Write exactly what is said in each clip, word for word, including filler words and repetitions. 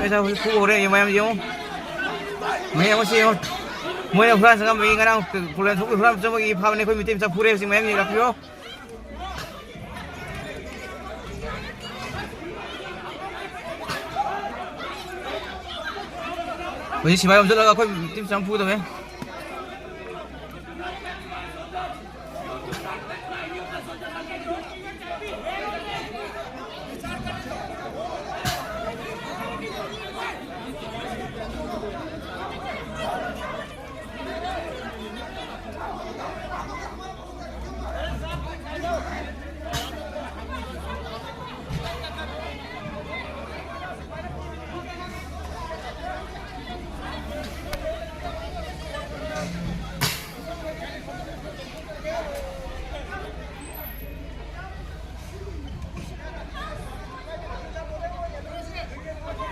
ꯄꯩꯁꯥ ꯍꯧꯖꯤꯛ ꯐꯨꯕ ꯍꯧꯔꯦ, ꯃꯌꯥꯝ ꯌꯦꯡꯉꯨ꯫ ꯃꯌꯥꯝ ꯑꯁꯤ ꯌꯦꯡꯉꯨ꯫ ꯃꯣꯏꯅ ꯍꯨꯔꯥꯟ ꯆꯪꯉꯝꯕꯒꯤ, ꯉꯔꯥꯡ ꯄ꯭ꯔꯣꯕ꯭ꯂꯦꯝ ꯊꯣꯛꯄꯒꯤ ꯍꯨꯔꯥꯟ ꯆꯪꯕꯒꯤ ꯐꯥꯕꯅꯦ꯫ ꯑꯩꯈꯣꯏ ꯃꯤꯇꯩ ꯃꯆꯥ ꯐꯨꯔꯦ꯫ ꯍꯧꯖꯤꯛ ꯃꯌꯥꯝ ꯌꯦꯡꯉꯨ, ꯂꯥꯛꯄꯤꯌꯣ꯫ ꯍꯧꯖꯤꯛ ꯁꯤꯐꯥꯏ ꯑꯣꯟꯁꯤꯜꯂꯒ ꯑꯩꯈꯣꯏ ꯃꯤꯇꯩ ꯃꯆꯥ ꯑꯃ ꯐꯨꯒꯗꯧꯔꯦ꯫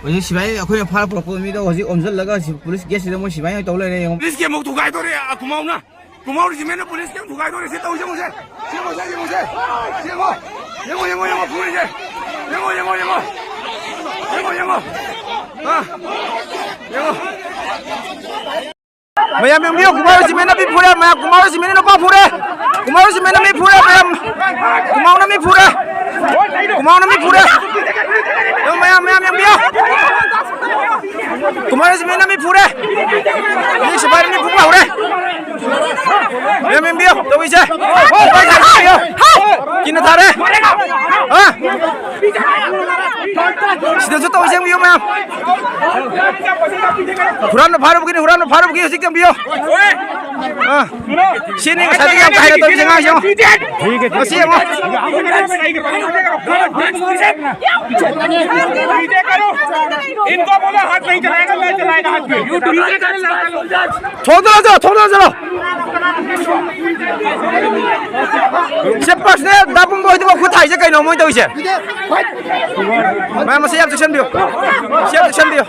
ꯍꯧꯖꯤꯛ ꯁꯤꯐꯥꯏ ꯑꯩꯈꯣꯏꯅ ꯐꯥꯔ ꯄꯨꯔꯛꯄ ꯃꯤꯗꯣ ꯍꯧꯖꯤꯛ ꯑꯣꯝꯁꯤꯜꯂꯒ ꯁꯤ ꯄꯨꯂꯤꯁ ꯒꯦꯠꯁꯤꯗ ꯃꯣꯏ ꯁꯤꯐꯥꯏ ꯑꯣꯏꯅ ꯇꯧ ꯂꯩꯔꯦ, ꯌꯦꯡꯉꯣ꯫ ꯄꯨꯂꯤꯁꯀꯤ ꯑꯃꯨꯛ ꯊꯨꯒꯥꯏꯗꯣꯔꯦ, ꯑ, ꯈꯨꯃꯥꯎꯅ꯫ ꯈꯨꯃꯥꯎ ꯔꯦꯖꯤꯃꯦꯟꯅ ꯄꯨꯂꯤꯁꯀꯤ ꯑꯃꯨꯛ ꯊꯨꯒꯥꯏꯗꯣꯔꯦ꯫ ꯁꯤ ꯇꯧꯁꯦ, ꯌꯦꯡꯉꯨꯁꯦ꯫ ꯁꯤ ꯌꯦꯡꯉꯨꯁꯦ, ꯌꯦꯡꯉꯨꯁꯦ꯫ ꯁꯤ ꯌꯦꯡꯉꯣ꯫ ꯌꯦꯡꯉꯣ, ꯌꯦꯡꯉꯣ, ꯌꯦꯡꯉꯣ, ꯐꯨꯔꯤꯁꯦ꯫ ꯌꯦꯡꯉꯣ, ꯌꯦꯡꯉꯣ, ꯌꯦꯡꯉꯣ꯫ ꯌꯦꯡꯉꯣ, ꯌꯦꯡꯉꯣ꯫ ꯑ, ꯌꯦꯡꯉꯣ꯫ ꯃꯌꯥꯝ ꯌꯦꯡꯕꯤꯌꯨ, ꯈꯨꯃꯥꯎ ꯔꯦꯖꯤꯃꯦꯟꯅ ꯃꯤ ꯐꯨꯔꯦ, ꯃꯌꯥꯝ, ꯈꯨꯃꯥꯎ ꯔꯦꯖꯤꯃꯦꯟꯅ ꯅꯨꯄꯥ ꯐꯨꯔꯦ, ꯈꯨꯃꯥꯎ ꯔꯦꯖꯤꯃꯦꯟꯅ ꯃꯤ ꯐꯨꯔꯦ, ꯃꯌꯥꯝ, ꯈꯨꯃꯥꯎꯅ ꯃꯤ ꯐꯨꯔꯦ, ꯈꯨꯃꯥꯎꯅ ꯃꯤ ꯐꯨꯔꯦ꯫ ꯌꯦꯡꯉꯨ, ꯃꯌꯥꯝ, ꯃꯌꯥꯝ ꯌꯦꯡꯕꯤꯌꯨ, ꯈꯨꯃꯥꯎ ꯔꯦꯖꯤꯃꯦꯟꯅ ꯃꯤ ꯐꯨꯔꯦ, ꯍꯧꯖꯤꯛ ꯁꯤꯐꯥꯏꯅ ꯃꯤ ꯐꯨꯕ ꯍꯧꯔꯦ꯫ ꯃꯌꯥꯝ ꯌꯦꯡꯕꯤꯌꯨ, ꯇꯧꯔꯤꯁꯦ꯫ ꯁꯤꯐꯥꯏ ꯊꯥꯔꯦ, ꯌꯦꯡꯕꯤꯌꯨ꯫ ꯀꯤꯟꯅ ꯊꯥꯔꯦ꯫ ꯍꯥ? ꯁꯤꯗꯁꯨ ꯇꯧꯔꯤꯁꯦ, ꯌꯦꯡꯕꯤꯌꯨ, ꯃꯌꯥꯝ꯫ ꯍꯨꯔꯥꯟꯕ ꯐꯥꯔꯨꯕꯒꯤꯅꯤ, ꯍꯨꯔꯥꯟꯕ ꯐꯥꯔꯨꯕꯒꯤ ꯍꯧꯖꯤꯛ ꯌꯦꯡꯕꯤꯌꯨ꯫ ꯑꯥ, ꯁꯤꯅꯤ ꯉꯁꯥꯏꯗꯒꯤ ꯌꯥꯝ ꯀꯥ ꯍꯦꯟꯅ ꯇꯧꯔꯤꯁꯦ, ꯑꯉꯥꯡꯁꯦ ꯌꯦꯡꯉꯣ꯫ ꯃꯁꯤ ꯌꯦꯡꯉꯣ꯫ इनको बोलो हाथ नहीं चलाएगा, मैं चलाएगा हाथ पे। थोड़ा सा, थोड़ा सा। ꯁꯦ, ꯄꯥꯔꯁꯅꯦꯜ ꯗꯥ ꯄꯨꯡꯕ ꯍꯣꯏꯗꯨꯕꯨ ꯈꯨꯠ ꯊꯥꯏꯁꯦ ꯀꯩꯅꯣ ꯃꯣꯏ ꯇꯧꯔꯤꯁꯦ? ꯃꯌꯥꯝ ꯃꯁꯤ ꯌꯥꯝ ꯆꯦꯛꯁꯤꯟꯕꯤꯌꯨ꯫ ꯁꯤ ꯌꯥꯝ ꯆꯦꯛꯁꯤꯟꯕꯤꯌꯨ꯫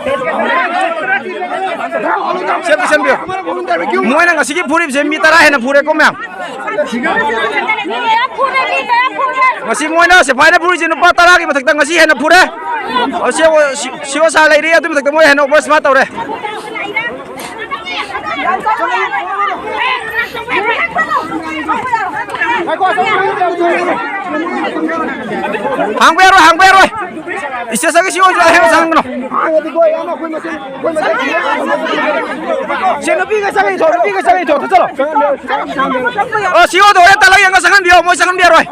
ꯁꯤ ꯌꯥꯝ ꯆꯦꯛꯁꯤꯟꯕꯤꯌꯨ꯫ ꯃꯣꯏꯅ ꯉꯁꯤꯒꯤ ꯐꯨꯔꯤꯕꯁꯦ ꯃꯤ ꯇꯔꯥ ꯍꯦꯟꯅ ꯐꯨꯔꯦꯀꯣ, ꯃꯌꯥꯝ꯫ ꯉꯁꯤ ꯃꯣꯏꯅ ꯁꯤꯐꯥꯏꯅ ꯐꯨꯔꯤꯁꯦ ꯅꯨꯄꯥ ꯇꯔꯥꯒꯤ ꯃꯊꯛꯇ ꯉꯁꯤ ꯍꯦꯟꯅ ꯐꯨꯔꯦ꯫ ꯑꯣ, ꯁꯤ ꯑꯣ, ꯁꯤ, ꯁꯤ ꯑꯣ ꯁꯥꯔ ꯂꯩꯔꯤ, ꯑꯗꯨꯒꯤ ꯃꯊꯛꯇ ꯃꯣꯏ ꯍꯦꯟꯅ ꯑꯣꯚꯔ ꯁ꯭ꯃꯥꯔꯠ ꯇꯧꯔꯦ꯫ ꯍꯥꯡꯕ ꯌꯥꯔꯣꯏ, ꯍꯥꯡꯕ ꯌꯥꯔꯣꯏ꯫ ꯏꯁꯇꯦꯁꯟꯒꯤ ꯁꯤ ꯑꯣꯁꯨ ꯑꯍꯦꯟꯕ ꯆꯪꯍꯟꯒꯅꯨ꯫ ꯁꯤ ꯅꯨꯄꯤꯒ ꯆꯪꯉꯛꯏ ꯊꯣꯛ, ꯅꯨꯄꯤꯒ ꯆꯪꯉꯛꯏ ꯊꯣꯛ, ꯆꯠꯂꯣ꯫ ꯑꯣ, ꯁꯤ ꯑꯣꯗꯣ ꯍꯣꯔꯦꯟ ꯇꯥꯂꯛ ꯌꯦꯡꯉ ꯆꯪꯍꯟꯕꯤꯌꯣ, ꯃꯣꯏ ꯆꯪꯍꯟꯕꯤꯔꯣꯏ꯫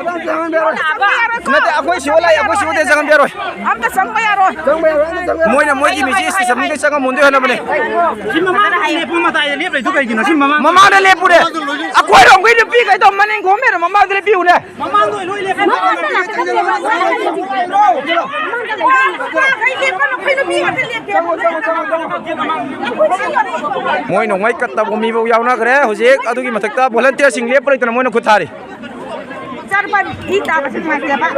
ꯅꯠꯇꯦ, ꯑꯩꯈꯣꯏ ꯁꯤ ꯑꯣ ꯂꯥꯛꯑꯦ, ꯑꯩꯈꯣꯏ ꯁꯤ ꯑꯣꯗꯤ ꯆꯪꯍꯟꯕꯤꯔꯣꯏ꯫ ꯑꯝꯇ ꯆꯪꯕ ꯌꯥꯔꯣꯏ꯫ ꯃꯣꯏꯅ ꯃꯣꯏꯒꯤ ꯃꯤꯁꯤ ꯏꯁꯇꯦꯁꯟꯗꯩ ꯆꯪꯉꯝꯃꯣꯟꯗꯣꯏ ꯍꯣꯠꯅꯕꯅꯦ꯫ ꯁꯤ ꯃꯃꯥꯡꯗ ꯂꯦꯞꯄꯨ, ꯃꯇꯥꯏꯗ ꯂꯦꯞ ꯂꯩꯗꯨ ꯀꯩꯒꯤꯅꯣ? ꯁꯤ ꯃꯃꯥꯡ ꯃꯃꯥꯡꯗ ꯂꯦꯞꯄꯨꯔꯦ꯫ ꯑꯩꯈꯣꯏꯔꯣꯝꯒꯤ ꯅꯨꯄꯤ ꯀꯩꯗꯧ ꯃꯅꯤꯡ ꯈꯣꯝꯃꯦꯅ ꯃꯃꯥꯡꯗ ꯂꯦꯞꯄꯤꯌꯨꯅꯦ꯫ ꯃꯃꯥꯡꯗ ꯂꯣꯏ ꯂꯦꯞꯄꯨ꯫ ꯃꯣꯏ ꯅꯣꯡꯃꯩ ꯀꯠꯇꯕ ꯃꯤꯐꯥꯎ ꯌꯥꯎꯅꯈ꯭ꯔꯦ꯫ ꯍꯧꯖꯤꯛ ꯑꯗꯨꯒꯤ ꯃꯊꯛꯇ ꯚꯣꯂꯟꯇꯤꯌꯔꯁꯤꯡ ꯂꯦꯞꯄ ꯂꯩꯇꯅ ꯃꯣꯏꯅ ꯈꯨꯠ ꯊꯥꯔꯤ꯫ ꯆꯥꯔꯕ ꯐꯤ ꯇꯥꯕꯁꯨ ꯅꯨꯡꯉꯥꯏꯇꯦꯕ꯫